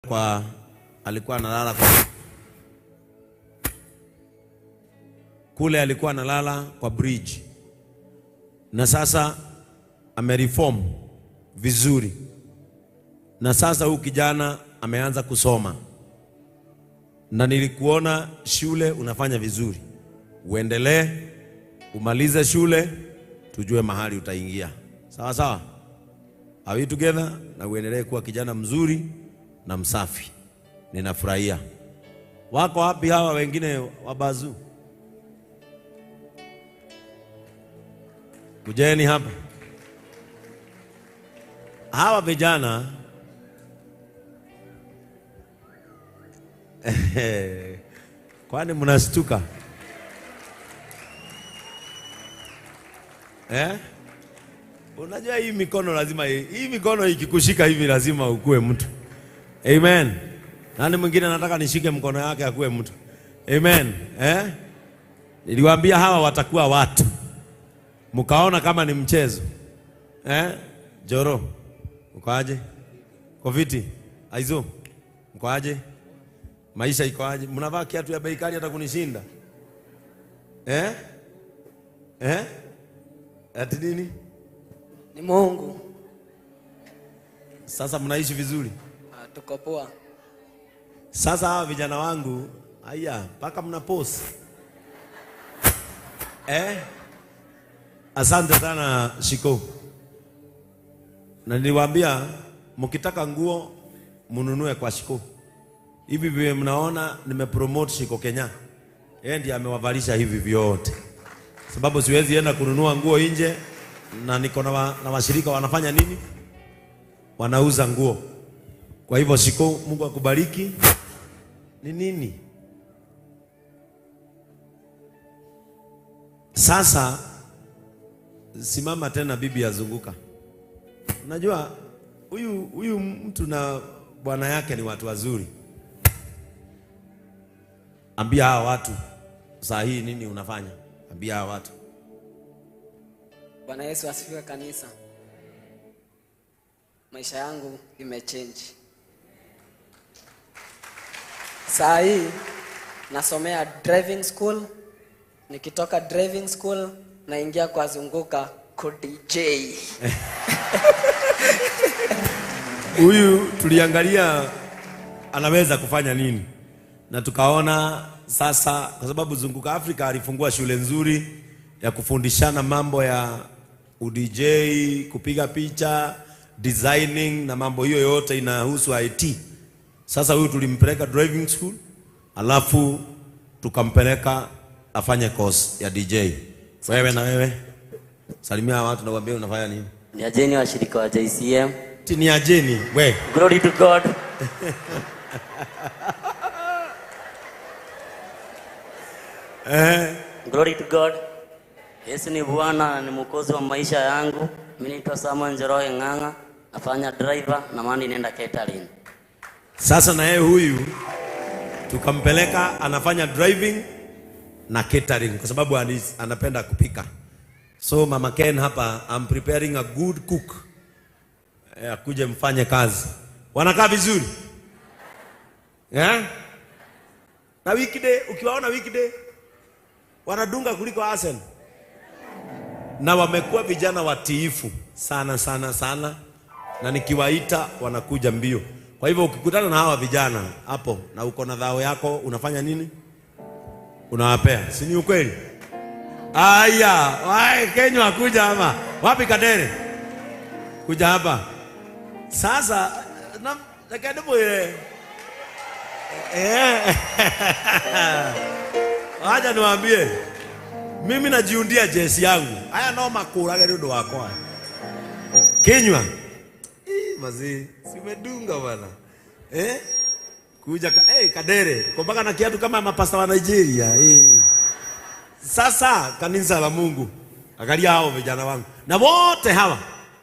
Kwa alikuwa analala kwa kule, alikuwa analala kwa bridge, na sasa amereform vizuri, na sasa huyu kijana ameanza kusoma, na nilikuona shule unafanya vizuri. Uendelee, umalize shule, tujue mahali utaingia. Sawa sawa? Are we together? Na uendelee kuwa kijana mzuri na msafi. Ninafurahia. Wako wapi hawa wengine wabazu? Kujeni hapa. Hawa vijana kwani mnastuka? Eh? Unajua hii mikono lazima, hii mikono ikikushika hivi lazima ukue mtu. Amen. Nani mwingine anataka nishike mkono yake akue mtu? Amen. Eh? Niliwaambia hawa watakuwa watu. Mkaona kama ni mchezo. Eh? Joro. Uko aje? Koviti. Aizo. Mko aje? Maisha iko aje? Mnavaa kiatu ya bei kali hata kunishinda. Eh? Eh? Ati nini? Ni Mungu. Sasa mnaishi vizuri? Tuko poa. Sasa hawa vijana wangu, haya, mpaka mna post. Eh? Asante sana Shiko. Na niliwaambia mkitaka nguo mnunue kwa Shiko. Hivi vile mnaona nimepromote Shiko Kenya. Yeye ndiye amewavalisha hivi vyote. Sababu siwezi enda kununua nguo nje, na niko na washirika wanafanya nini? Wanauza nguo. Kwa hivyo Shiko, Mungu akubariki. Ni nini? Sasa simama tena bibi azunguka. Unajua huyu mtu na bwana yake ni watu wazuri. Ambia hawa watu saa hii nini unafanya? Ambia hawa watu. Bwana Yesu asifiwe kanisa. Maisha yangu imechange. Saa hii nasomea driving school. Nikitoka driving school naingia kwa Zunguka kwa DJ. Huyu tuliangalia anaweza kufanya nini, na tukaona sasa, kwa sababu Zunguka Africa alifungua shule nzuri ya kufundishana mambo ya DJ, kupiga picha, designing na mambo hiyo yote inahusu IT. Sasa huyu tulimpeleka driving school, alafu tukampeleka afanye course ya DJ. Wewe na wewe salimia watu na waambie unafanya nini? Ni ajeni washirika wa JCM. Ni ajeni we. Glory to God. Glory to God. Yesu ni Bwana, ni mwokozi wa maisha yangu. Mimi naitwa Samuel Njoroge Ng'ang'a, nafanya driver na maana ninaenda catering. Sasa na yeye huyu tukampeleka anafanya driving na catering kwa sababu anapenda kupika. So Mama Ken hapa, I'm preparing a good cook. Akuje mfanye kazi. Wanakaa vizuri? Eh? Na weekday, ukiwaona weekday wanadunga kuliko Arsenal. Na wamekuwa vijana watiifu sana sana sana, na nikiwaita wanakuja mbio. Kwa hivyo ukikutana na hawa vijana hapo na uko na dhao yako, unafanya nini? Unawapea. Si ni ukweli? Aya, wae Kenya kuja hapa. Wapi Kadere? Kuja hapa. Sasa na lakini ile Acha niwaambie, mimi najiundia jesi yangu. Haya no makurage ndio wako. Kinywa. Mazi, simedunga bwana. Eh? Kuja Kadere, kwa mpaka na kiatu kama mapasta wa Nigeria. Sasa kanisa la Mungu, angalia hao vijana wangu. Na wote hawa,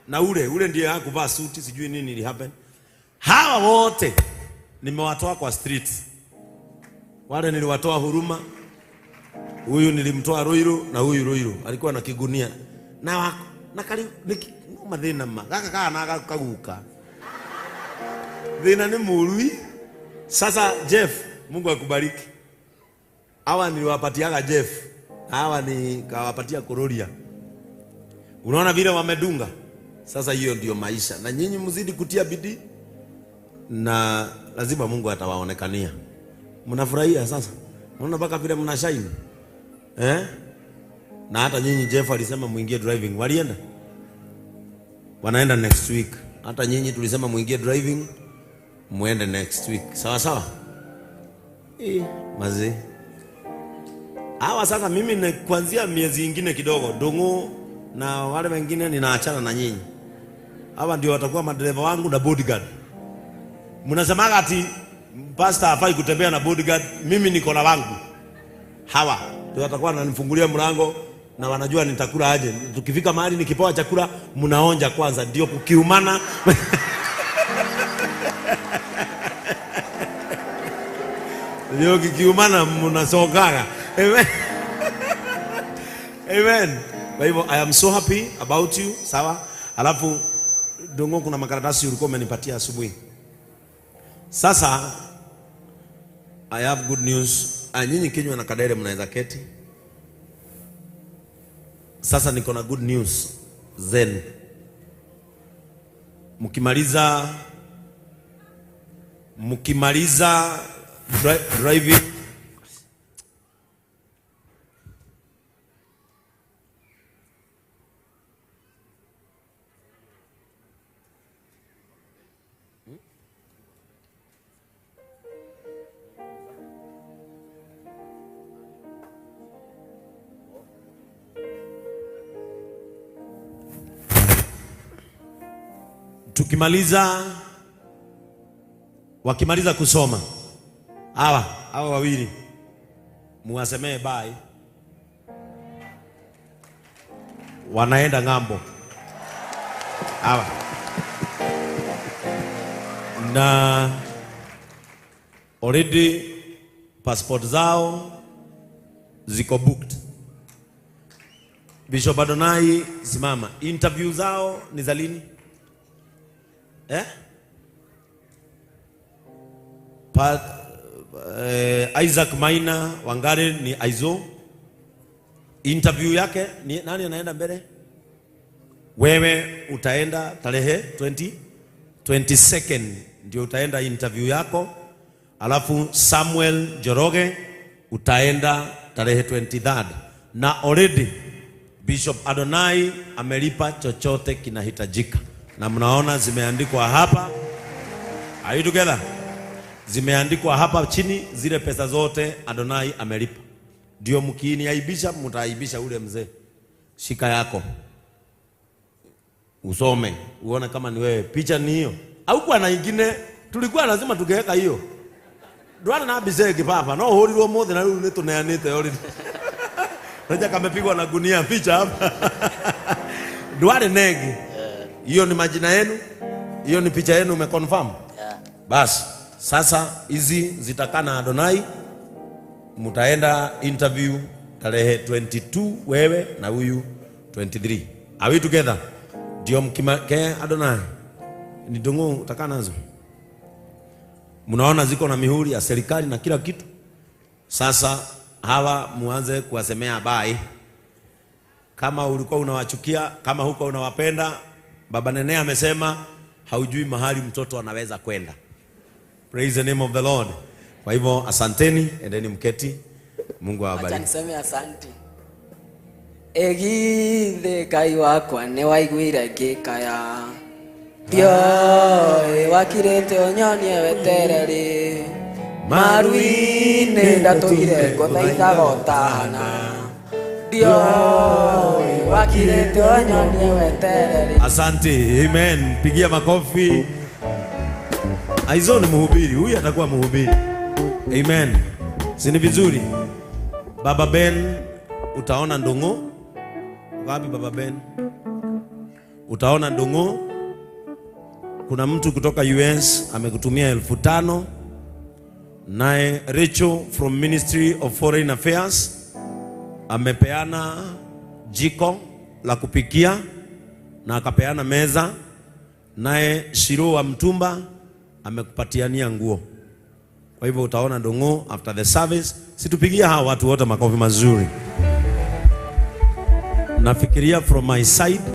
na ule ndiye hakuvaa suti, sijui nini ili happen. Hawa wote nimewatoa kwa streets. Wale niliwatoa Huruma. Huyu nilimtoa Ruiru na huyu Ruiru alikuwa na kigunia. Na wako na kali no mathina ma gaka kana kaguka. Thina ni murui. Sasa Jeff, Mungu akubariki. Hawa niliwapatiaga Jeff. Hawa nikawapatia Kororia. Unaona vile wamedunga? Sasa hiyo ndio maisha. Na nyinyi mzidi kutia bidii na lazima Mungu atawaonekania. Mnafurahia sasa? Unaona mpaka vile mna shine. Eh? Na hata nyinyi Jeff alisema muingie driving. Walienda? Wanaenda next week. Hata nyinyi tulisema muingie driving, muende next week. Sawa sawa? Mazee. Hawa sasa mimi ni kuanzia miezi ingine kidogo, Dongo na wale wengine ninaachana na nyinyi. Hawa ndio watakuwa madereva wangu na bodyguard. Mnasemaga ati pastor hafai kutembea na bodyguard, mimi niko na wangu. Hawa ndio watakuwa wananifungulia mlango na wanajua nitakula aje. Tukifika mahali nikipewa chakula mnaonja kwanza ndio kukiumana. Ndio kikiumana mnasogaga. Amen. Amen. Kwa hivyo I am so happy about you, sawa? Alafu Dongo kuna makaratasi ulikuwa umenipatia asubuhi. Sasa I have good news. Nyinyi kinywa na kadere mnaweza keti. Sasa niko na good news zenu. Mkimaliza driving tukimaliza, wakimaliza kusoma hawa wawili muwasemee bye, wanaenda ng'ambo hawa, na already passport zao ziko booked. Bishop Adonai, simama. Interview zao ni za lini? Isaac Maina Wangari ni Aizo. Interview yake ni nani anaenda mbele? Wewe utaenda tarehe 22nd ndio utaenda interview yako. Alafu Samuel Njoroge utaenda tarehe 23rd. Na already Bishop Adonai amelipa chochote kinahitajika. Na mnaona zimeandikwa hapa. Are you together? Zimeandikwa hapa chini zile pesa zote Adonai amelipa. Ndio mkiniaibisha mtaaibisha ule mzee. Shika yako. Usome, uone kama ni wewe. Picha ni hiyo. Au kwa na ingine tulikuwa lazima tugeweka hiyo. Ndwana na bisege papa. No horirwo mothe na riu ni tuneanite already. Raja kamepigwa na gunia picha hapa. Duare negi. Hiyo ni majina yenu. Hiyo ni picha yenu umeconfirm. Yeah. Bas, sasa hizi zitakana Adonai. Mutaenda interview tarehe 22 wewe na huyu 23. Are we together? Ndio mkimake Adonai. Ni Dongo utakana nazo. Mnaona ziko na mihuri ya serikali na kila kitu. Sasa hawa muanze kuwasemea bye. Kama ulikuwa unawachukia, kama huko unawapenda, Baba Nene amesema haujui mahali mtoto anaweza kwenda. Praise the name of the Lord. Kwa hivyo asanteni, endeni mketi. Mungu awabariki. Acha niseme asante. Egithe Ngai wakwa nĩ waiguire ngĩkaya. Ndiũĩ wakirĩte ũnyonie wetereri. Maru-inĩ ndatũire ngũthaithaga ũtahana. Ndiũĩ wakirĩte ũnyonie wetereri. Asante, amen. Pigia makofi. Aizo ni mhubiri, huyu atakuwa mhubiri. Amen. Si ni vizuri? Baba Ben, utaona Ndongo. Wapi Baba Ben? Utaona Ndongo. Kuna mtu kutoka US amekutumia 5,000. Naye Rachel from Ministry of Foreign Affairs amepeana jiko la kupikia na akapeana meza. Naye Shiro wa Mtumba amekupatiania nguo. Kwa hivyo utaona Ndung'u after the service. Situpigia hawa watu wote makofi mazuri. Nafikiria from my side.